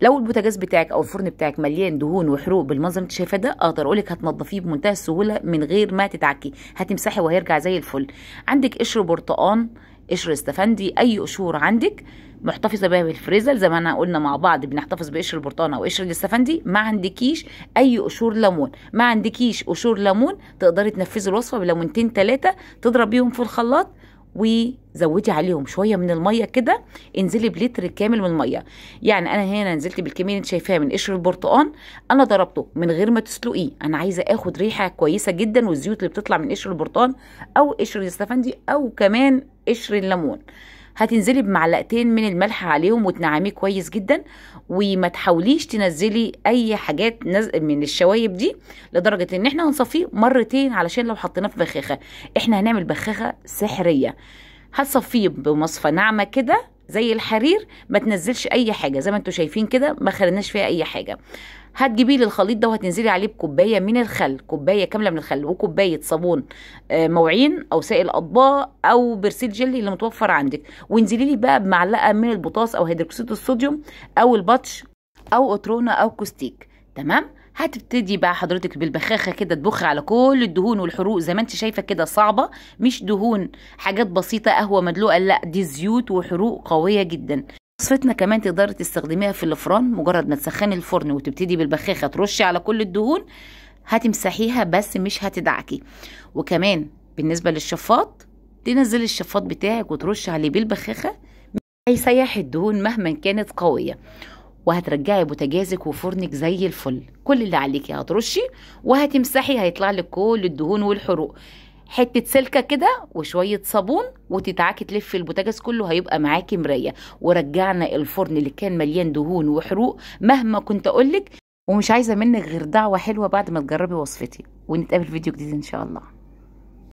لو البوتاجاز بتاعك او الفرن بتاعك مليان دهون وحروق بالمنظر اللي انت شايفاه ده، اقدر اقولك هتنضفيه بمنتهى السهولة من غير ما تتعكي، هتمسحي وهيرجع زي الفل. عندك قشر برتقان، قشر استفندي، اي قشور عندك محتفظة بيها بالفريزر زي ما انا قلنا مع بعض، بنحتفظ بقشر البرتقان او قشر الاستفندي. ما عندكيش اي قشور ليمون، ما عندكيش قشور ليمون، تقدري تنفذي الوصفة بليمونتين 3 تضربيهم في الخلاط وزودي عليهم شوية من المية كده، انزلي بلتر كامل من المية. يعني انا هنا نزلت بالكمية اللي انت شايفاها من قشر البرتقان، انا ضربته من غير ما تسلقيه، انا عايزه اخد ريحه كويسة جدا والزيوت اللي بتطلع من قشر البرتقان او قشر الاستفندي او كمان قشر الليمون. هتنزلي بمعلقتين من الملح عليهم وتنعميه كويس جدا، وما تحاوليش تنزلي اي حاجات من الشوايب دي، لدرجة ان احنا هنصفيه مرتين علشان لو حطيناه في بخاخه، احنا هنعمل بخاخه سحريه. هتصفيه بمصفى ناعمة كده زي الحرير، ما تنزلش اي حاجة زي ما انتم شايفين كده، ما خليناش فيها اي حاجة. هتجيبي لي الخليط ده وهتنزلي عليه بكوبايه من الخل، كوباية كاملة من الخل، وكوبايه صابون موعين او سائل اطباق او برسيل جلي اللي متوفر عندك، وانزلي لي بقى بمعلقه من البوتاص او هيدروكسيد الصوديوم او البطش او قطرونه او كوستيك. تمام. هتبتدي بقى حضرتك بالبخاخه كده تبخ على كل الدهون والحروق زي ما انت شايفه كده، صعبة مش دهون حاجات بسيطة قهوة مدلوقه، لا دي زيوت وحروق قوية جدا. وصفتنا كمان تقدري تستخدميها في الفرن، مجرد ما تسخني الفرن وتبتدي بالبخاخه ترشي على كل الدهون، هتمسحيها بس مش هتدعكي. وكمان بالنسبة للشفاط، تنزلي الشفاط بتاعك وترشي عليه بالبخاخه، هيسيح الدهون مهما كانت قوية، وهترجعي بوتاجازك وفرنك زي الفل. كل اللي عليكي هترشي وهتمسحي، هيطلع لك كل الدهون والحروق. حتة سلكه كده وشوية صابون وتتعاكي تلفي البوتاجاز كله، هيبقى معاكي مراية. ورجعنا الفرن اللي كان مليان دهون وحروق مهما كنت اقولك. ومش عايزه منك غير دعوه حلوة بعد ما تجربي وصفتي، ونتقابل في فيديو جديد ان شاء الله.